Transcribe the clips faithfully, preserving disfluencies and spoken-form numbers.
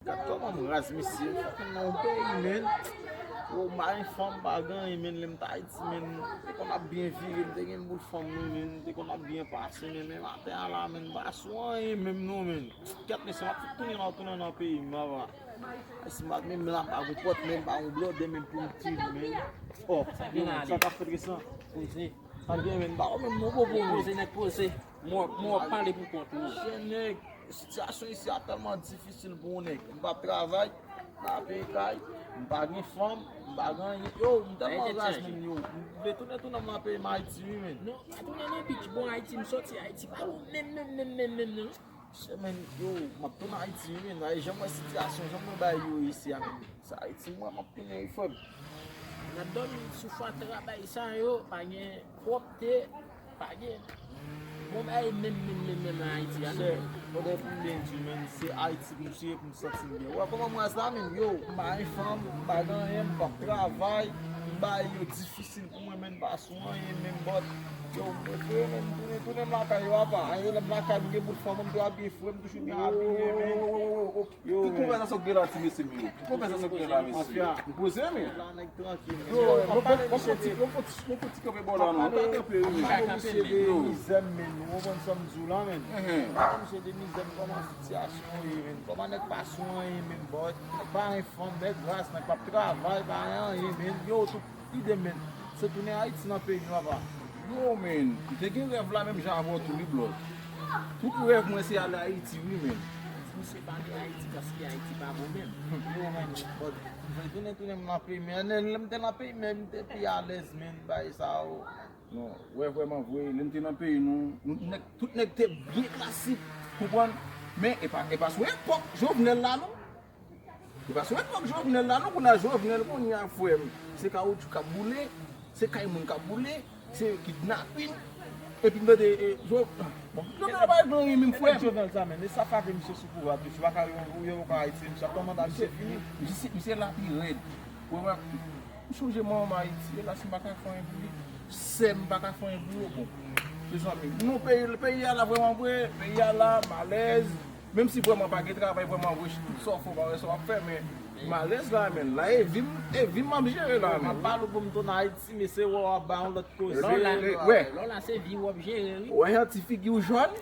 Gad kòman m raz, mesye. M fèk nan yon peyi, menn. Yo, m pa gen fanm, m pa gen anyen, menn. Lè m t Ayiti, menn, m te konn ap byen vire, m te gen bout fanm, wi, menn. M te konn ap byen pase, menn. Men maten an la, menn, m pa sou anyen menm, non, menn. Kèt, mesye, m ap fout tounen la, tounen nan peyi m, papa. Si m pa t menm la, m pa gon pòt, menn, m pa gon blòdè, menn, pou m kite l, menn. Oh, sa k ap fèt resan? Poze. Sa gen, menn, m pa wè menm non, popo, menn. Poze, nèg, poze. Mò, mò, pale pou kont ou. Chè, nèg, sitiyasyon isi a tèlman difisil pou yon nèg. M p ap travay, m pa peye kay, m pa gen fanm, m pa gen anyen. Yo, m tèlman raz, menn, yo. M vle tounen, tounen m nan peyi m Ayiti, wi, menn. Non, pa tounen nan bitch. Bon, Ayiti, m sòti Ayiti. Pa bon, menm, menm, menm, menm, menm, non. Chè, menn, yo, m ap tounen Ayiti, wi, menn. Ay, jan m wè sitiyasyon, jan m wè bagay yo isi a, menn. Sa Ayiti, mwen, m ap tounen, wi, frè m. N ap dòmi sou fatra, bagay sa yo, pa gen pwòpte, pa gen bon bagay menm, menm, menm, menm nan Ayiti a, non. Chè, fòdè pou m byen di w, menn, se Ayiti pou m swiv, pou m santi m byen. Ou wè kòman m raz la, menn? Yo, m pa gen fanm, m pa gen anyen, m p ap travay, m bagay yo difisil pou mwen, menn, m pa sou anyen, menn, bòt. Yo, m prefere, menn, tounen, tounen m lakay yo, apa. Anyen, lè m lakay, m gen bout fanm, m tou abiye fre, m toujou byen abiye, menn. Yo, ki konvèsasyon k gen la, ti mesye m yo? Ki konvèsasyon k gen la, mesye? M poze, men. Yo, mwen fon ti, mwen fon ti, mwen fon ti kanpe bò la, non. Pa kanpe, wi, men. Yo, misye de mizè m, men. Ou konprann sa m di w la, men. Misye de mizè m, kòman sitiyasyon ye, men. Kòman nèg pa sou anyen, men, bòt. Nèg pa gen fanm, nèg ras, nèg p ap travay, pa gen anyen, men. Yo, tout ide m, men. Se tounen Ayiti nan peyi m, papa. Yo, men. M te gen rèv la, menm jan avè w tou, wi, blòd. Tout rèv mwen se ale Ayiti, wi, men. Misye pa ale Ayiti paske Ayiti pa bon menm. Yo, men, but, mwen tounen, tounen m nan peyi, men lè m te nan peyi, men m te pi alèz, men, bay sa yo. Non, wè, vrèman vre, lè m te nan peyi nou, nou, nèg, tout nèg te byen klasik, konprann? Men, e pa, e pa sou epòk Jovenel la, non. Se pa sou epòk Jovenel la, non, kounye a Jovenel, kounye a, frè m, se kawoutchou k ap boule, se kay moun k ap boule, se kidnapin. Epi m tande, e, Jo-, bon, Jovenel pa regle anyen menm, frè m. Jovenel sa, men, e sa frape misye sou pouvwa tou. Si pa ka yo, yo, yo ka Ayiti, misye ap kòmande misye fini. Misye, misye la pi rèd. Ou wè, m sonje manman m Ayiti, e la, si m pa ka fè anyen pou li, sè m pa ka fè anyen pou yo, bon. Mezanmi, non, peyi, peyi a la, vrèman vre, peyi a la, m alèz. Menm si vrèman pa gen travay, vrèman vre, tout sa w fè, w pa wè sa w ap fè, men m alèz la, men la, e vi m, e vi m m ap jere la, men. M ap pale w pou m tounen Ayiti, men se wè w ap bay yon lòt koze. Lè w la, lè w la, se vi w ap jere, wi. Wè jan ti figi w jòn.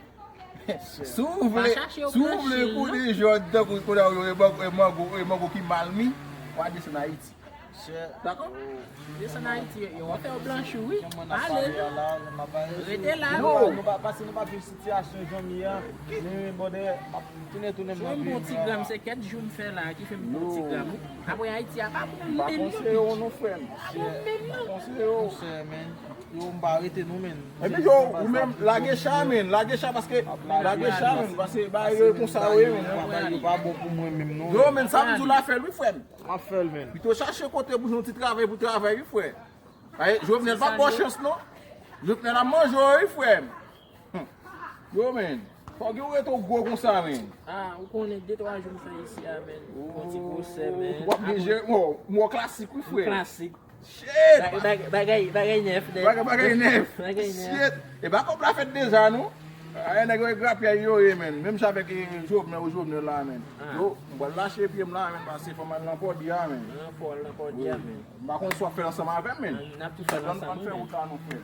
Si w vle, si w vle kou de jòn, tankou kounye a yo, e mango, e mango, e mango ki mal mi, w a desann Ayiti. Dakò? Desann Ayiti, yo, yo fè w blanchi, wi. Pale. Rete la. Non, nou pa, paske nou pa viv sitiyasyon jan m ye a. Men, men, bòdè, m ap tounen, tounen m nan peyi m. Bon ti granm, se kèt jou m fè la ki fè m bon ti granm, wi. Apre Ayiti a pa bon menm, non. M pa konseye w, non, frè m. Pa bon menm, non. M pa konseye w. Monchè, men, yo, m pa rete, non, men. Epi, yo, ou menm, lage cha, men. Lage cha, paske, lage cha, men. Paske, ba, yo, konsa, yo ye, men. Yo pa bon pou mwen menm, non. Yo, men, sa m di w la, fè l, wi, frè m. M ap fè l, men. Pito chache kote pou jwenn yon ti travay pou travay, wi, frè. Ay, Jovenel pa ba w chans, non. Jovenel ap manje w, wi, frè m. Yo, men. Fòk yo rete w gwo konsa, men. Ah, ou konnen de twa jou m fè isi a, men. Yon ti gwosè, men. W ap byen jere, mò, mò klasik, wi, frè. Klasik. Shit! Bagay, bagay, bagay nèf, nèf. Bagay, bagay nèf. Bagay nèf. Shit! E pa kòb la fèt deja, non? Ay, nèg yo e grapyay yo ye, men. Menm jan avèk, eh, Jovenel ou Jovenel la, men. Yo, m pral lache pye m la, men, paske fò m al nan pòdi a, men. Nan pò, nan pòdi a, men. M pa konn si w ap fè l ansanm avè m, men. N ap tou fè l ansanm, wi, men. Ann fè wout la, non, frè.